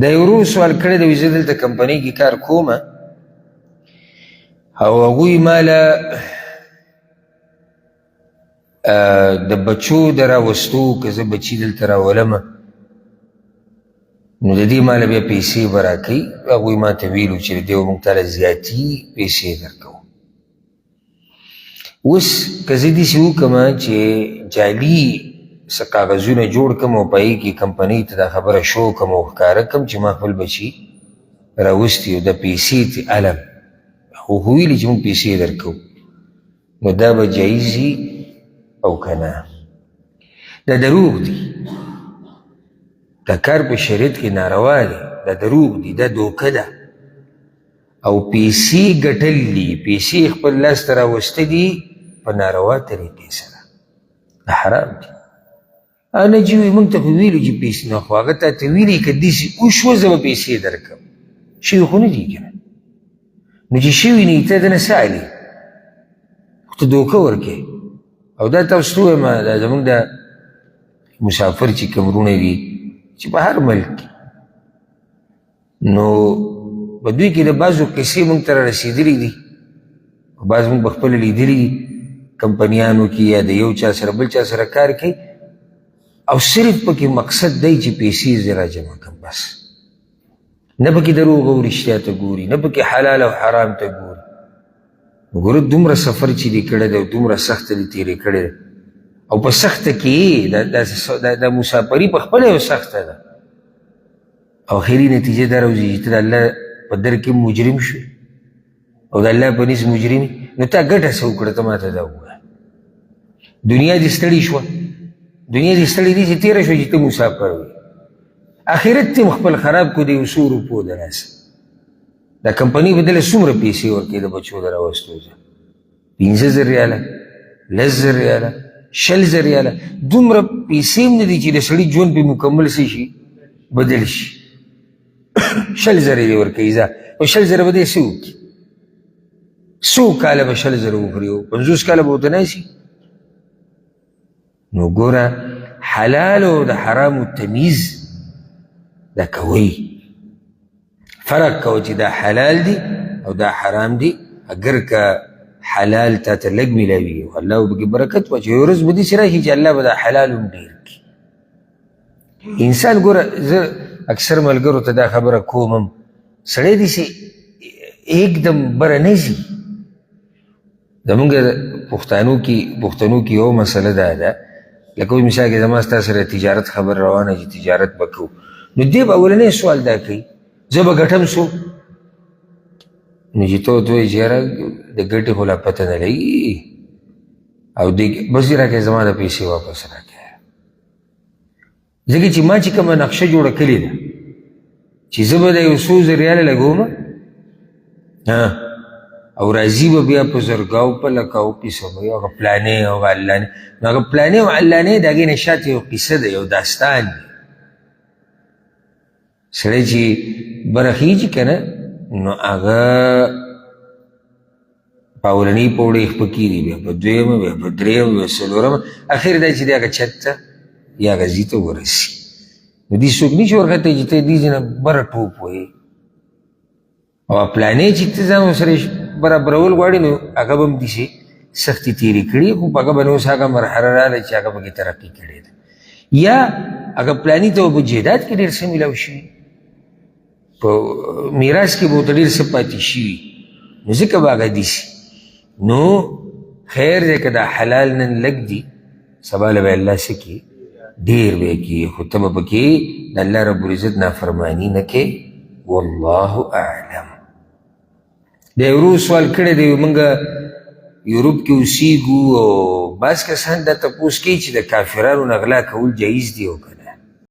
د یو ورور سوال کړی دی، زه دلته کمپنۍ کې کار کوم او هغوی ما له د بچو د راوستو، که زه بچي دلته راولم نو د دې ما له بیا پیسې به راکوي. هغوی ما ته ویلو چې د دې به موږ ته زیاتي پیسې درکوو. اوس که زه داسې وکړم چې جعلي څه کاغذونه جوړ کړم او په هغې کې کمپنۍ ته دا خبره شو کړم او ښکاره کړم چې ما خپل بچي راوستي او دا پیسې ترې الم، خو خو ویلي چې موږ پیسې درکوو، نو دا به جایز وي او که نه؟ دا دروغ دي، دا کار په شریعت کې ناروا دی، دا دروغ دي، دا دوکه ده او پیسې ګټل دي، پیسې خپل لاس ته راوستل دي په ناروا طریقې سره، دا حرام دي. نه چې وایي موږ ته خو ویلو چې پیسې نه، خو هغه تا ته ویلي که داسې وشوه زه به پیسې درکړم، شوي خو نه دي که نه؟ نو چې شوي نه ته دنه څه علي، خو ته دوکه ورکوې. او دا تاسو ته ووایم، دا زموږ د مسافر چې کوم وروڼه دي چې په هر ملک کې، نو په دوی کې د بعضو قصې موږ ته رارسېدلي دي، بعض موږ په خپله لیدلي دي کمپنیانو کې یا د یو چا سره بل چا سره کار کوي او صرف پکې مقصد دی چې پیسې زه راجمع کړم بس، نه پکې دروغ او رښتیا ته ګوري، نه پکې حلال او حرام ته ګوري. وګوره دومره سفر چې دې کړی دی او دومره سخته دې تېرې کړې ده او په سخته کې دا مسافري په خپله یو سخته ده، او اخري نتیجه دا راوځي چې ته د الله په در کې مجرم شو او د الله په نیز مجرم، نو تا ګټه څه وکړه؟ ته ما ته دا ووایه. دنیا دې ستړې شوه، دنیا دې ستړې دي چې تېره شوه چې ته مسافر وې، آخرت دې هم خپل خراب کړو د یو څو روپو د لاسه. دا کمپنۍ به دله څومره پیسې ورکوي د بچو د راوستو؟ ځه 5000 ریاله، 10000 ریاله، 20000 ریاله، دومره پیسې هم نه دي چې د سړي ژوند پرې مکمل څه شي بدل شي. 20000 یې ورکوي، ځه په 20000 به دی څه وکړي؟ څو کاله به 20000 وخوري؟ 50 کاله به ورته ناست. نو ګوره حلال او د حرامو تمیز دا کوئ، فرق کوئ چې دا حلال دي او دا حرام دي. اګر که حلال تا ته لږ میلاوي او الله به پکې برکت واچوي، یوه ورځ به داسې راشي چې الله به دا حلال هم ډېر کړي. انسان ګوره، زه اکثر ملګرو ته دا خبره کوم هم، سړی داسې یکدم بره نه ځي. زمونږ پښتنو کې یوه مسله دا ده، لکه اوس مثال کې زما ستا سره تجارت خبره روانه چې تجارت به کوو، نو دی به اولنی سوال دا کوي زه به ګټم څو؟ نو چې ته ورته وایې چې یاره د ګټې خو لا پته نه لګي او دی بس دې راکړې زما د پیسې واپس راکړې، ځکه چې ما چې کومه نقشه جوړه کړې ده چې زه به د یو څو زر ریاله لګوم او راځي به بیا په زرګاو په لکاو پیسو به هغه پلانې او هغه علانې، نو هغه پلانې او علانې د هغې نه شاته یو قصه ده، یو داستان دی. سړی چې بره خېژي که نه نو هغه په اولنۍ پوړۍ خپه کېږي، بیا په دویمه، بیا په درېیمه، بیا څلورمه، اخر دا چې دی هغه چت ته یا هغه ځای ته ورسي. نو دې څوک نه شي ورختلی چې ته دې ځای نه بره ټوپ وهې او پلانې چې ته ځان ورسره برابرول غواړې نو هغه به هم داسې سختې تېرې کړي، خو په هغه باندې اوس هغه مرحله راغله چې هغه پکې ترقي کړې ده، یا هغه پلاني ته په جایداد کې ډېر څه میلاو شوي، په میراث کې به ورته ډېر څه پاتې شوي، نو ځکه به هغه داسې. نو خیر دی که دا حلال نن لږ دي، سبا له به الله څه کړي؟ ډېر به یې کړي، خو ته به پکې د الله رب العزت نافرماني نه کوې. والله اعلم. د ورور سوال کړی دی، موږ یورپ کې اوسېږو او بعض کسان دا تپوس کوي چې د کافرانو نه غلا کول جایز دي او که نه.